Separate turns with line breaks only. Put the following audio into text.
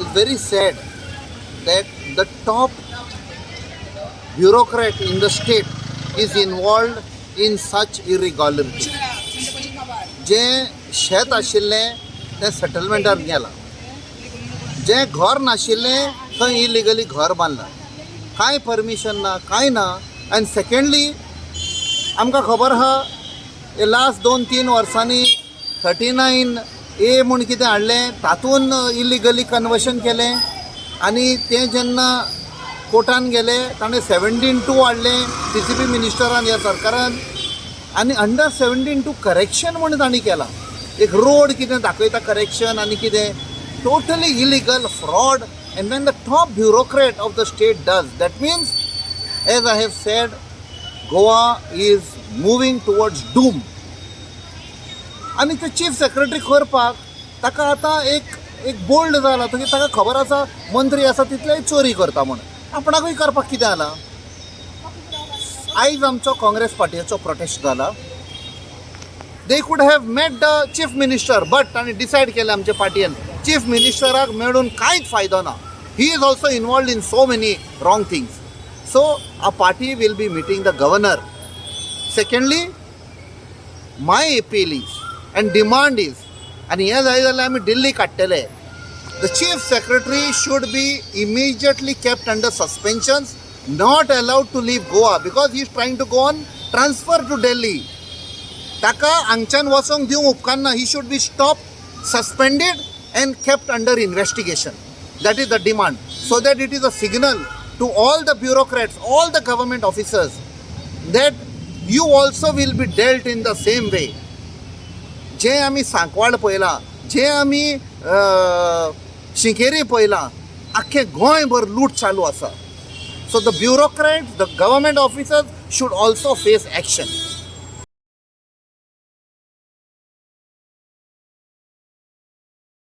It's very sad that the top bureaucrat in the state is involved in such irregularity. जें शेत आशिल्लें तें सेटलमेंटान गेलां, जें घर नाशिल्लें थंय इलिगली घर बांदलां, कांय परमिशन ना, कांय ना. आनी सेकेंडली, आमकां खबर आहा, हे लास्ट 2-3 वर्सांनी 39A म्हूण कितें हाडलें, तातूंत इलिगली कन्वर्शन केलें. आनी तें जेन्ना कोर्टान गेले, ताणें 17(2) हाडलें पीसीपी मिनिस्टरान, ह्या सरकारान. आनी अंडर 17(2) करेक्शन म्हूण तांणी केलां, एक रोड कितें दाखयता करेक्शन आनी कितें, totally illegal fraud. And when the top bureaucrat of the state does that, means, as I have said, Goa is moving towards doom. आनी ते चीफ सेक्रेटरी करपाक ताका आतां एक एक बोल्ड जाला की ताका खबर आसा, मंत्री आसा तितलेय चोरी करता म्हूण, आपणाकूय करपाक कितें जालां? आयज आमचो काँग्रेस पार्टीचो प्रोटेस्ट जाला. They could have met the chief minister, but तांणी डिसायड केलें आमच्या पार्टयेन, चीफ मिनिस्टराक मेळून कांयच फायदो ना. He is also involved in so many wrong things, so our party will be meeting the governor. Secondly, my appeal is and demand is, आनी हें जाय जाल्यार आमी दिल्ली काडटले, the chief secretary should be immediately kept under suspensions, not allowed to leave Goa, because he is trying to go on transfer to Delhi. ताका हांगच्यान वचोंक दिवंक उपकारना. He should be stopped, suspended and kept under investigation. That is the demand, so that it is a signal to all the bureaucrats, all the government officers, that you also will be dealt in the same way. जे आमी सांकवाळ पळयलां, जे आमी शिंकेरी पळयलां, आख्खें गोंयभर लूट चालू आसा. So the bureaucrats, the government officers should also face action.